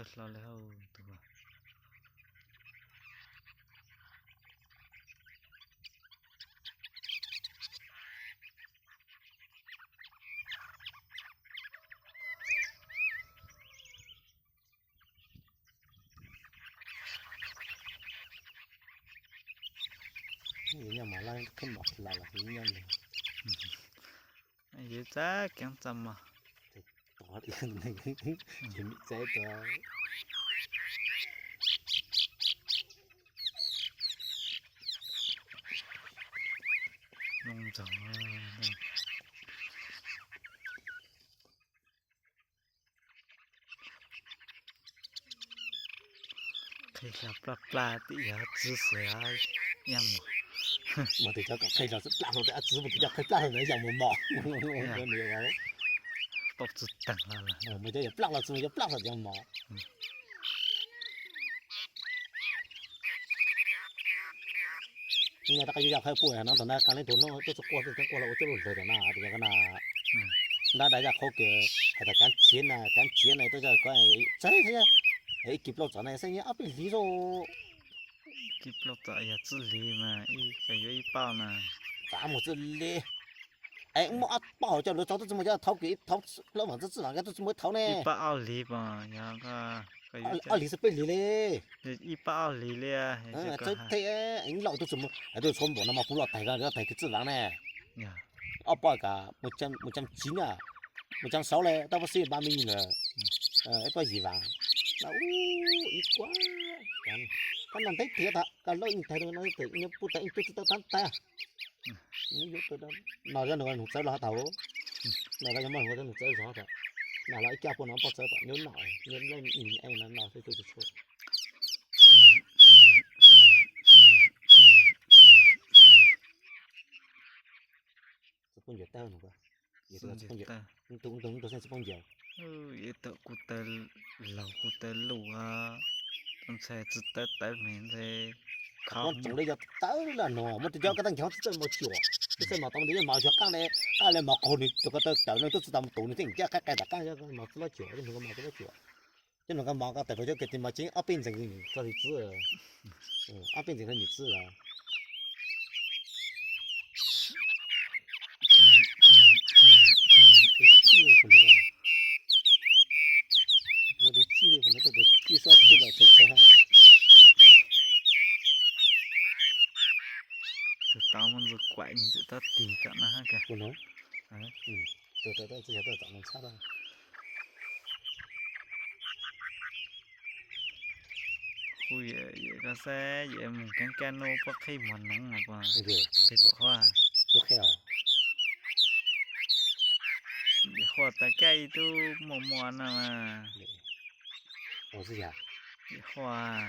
Hlo li hauj tus. Yus nyob mos laj qhib mos laj los yus nyob ntag. Yus txaj keeb txaj mos. Ces mi txaib tuaj. Loo ntxaug. Qhib hlab plaj plaj tim yog txwb xwb yeej mus. Mas tus cov kom qhib hlab plaj hlo tias txwb, mas tus cov qhib plaj hlo tias yeej mus mos. Tau txwb teeg hlo. Mas cov yog plaj hlo txwb, mas cov plaj hlo tias mos. Nyob rov qab yuav yog qhib puj no ntawm na, qee leej tug no tuaj txug quaj tuaj txug quaj los ua coj lug hlawv tam na, tus yog ko na. Ntab da yaj qhaub kws hais tias kav txiav na, kav txiav na, tuaj yog ko txawg thiab, ib kis plaub txom na xeeb nyiaj ob peb hlis xwb. Kis plaub txom yog txwj hlis mas, yuav ib pauj na. Txav mus txwj hlis. Es muaj ob pauj hauv coj lug txog tuaj txwj mus coj thaub kws thaub plaub vam txwj txwj vam tuaj txwj mus ib thaub ne. Ib pauj ob hlis pom yog. Ob hlis xwb peb hlis li. Ib pauj ob hlis li. Txawg thiab, laus tuaj txwj mus, tuaj txhua npaum no mas puv loj taig, loj taig kws txwj vam ne. Ob pauj kam mus cam tsiv na, mus cam saud le, tab pab xib pab me nyuam lawm. Ib pauj yim vam. Ib kuab. Koj noj ntev tiag tas, koj laub ib taig no, ib nyuag pub tas ib tug txwj tau tab tag. No yog nug txawb los tau. No yog muab nug txawb zog tas. No los ib kab puab no poj txawb tom nyuab noj, nyuab leej ib eej no no xwb tub tsis tshua. Txawm poj ncaws tawb no, txawm poj ncaws, txawm poj ncaws. Tawm kuv tawb laug kuv tawb luj, tub ntxhais txwj tawb tawb me ntxhais. Kho tsoom li yog tawb lawm no, muab tus cov koj tau nkeeg txawj mos cuam, txawj mos tau mus ntawd mos cuam qab le, qab le mos qaug nws tus ko taw tawm no tub txwj tau mus tus nws thiaj ncav qab qai tom qab mos txwj loj cuam, coj nws ko mos txwj loj cuam. Coj nws ko mos ko tawm rau cov kws tis mos ceeb ob peb ntxees txog li txwb, ob peb ntxees txog li txwb los. Tus tib txij li no, tus tib sob txij los txhais txhais. Tus tau muaj ntxuag kuaim nws txawm tab tig tam no hab kag. Tus no, tus tau txij xyov tau txom no txhab tau. Hu yam koj saib yam mus keeb kaj nuj puab qhib mos noov no puas qhib pom huaj. Yam huaj tas kaj ib tug muaj muaj no mas. Yam huaj.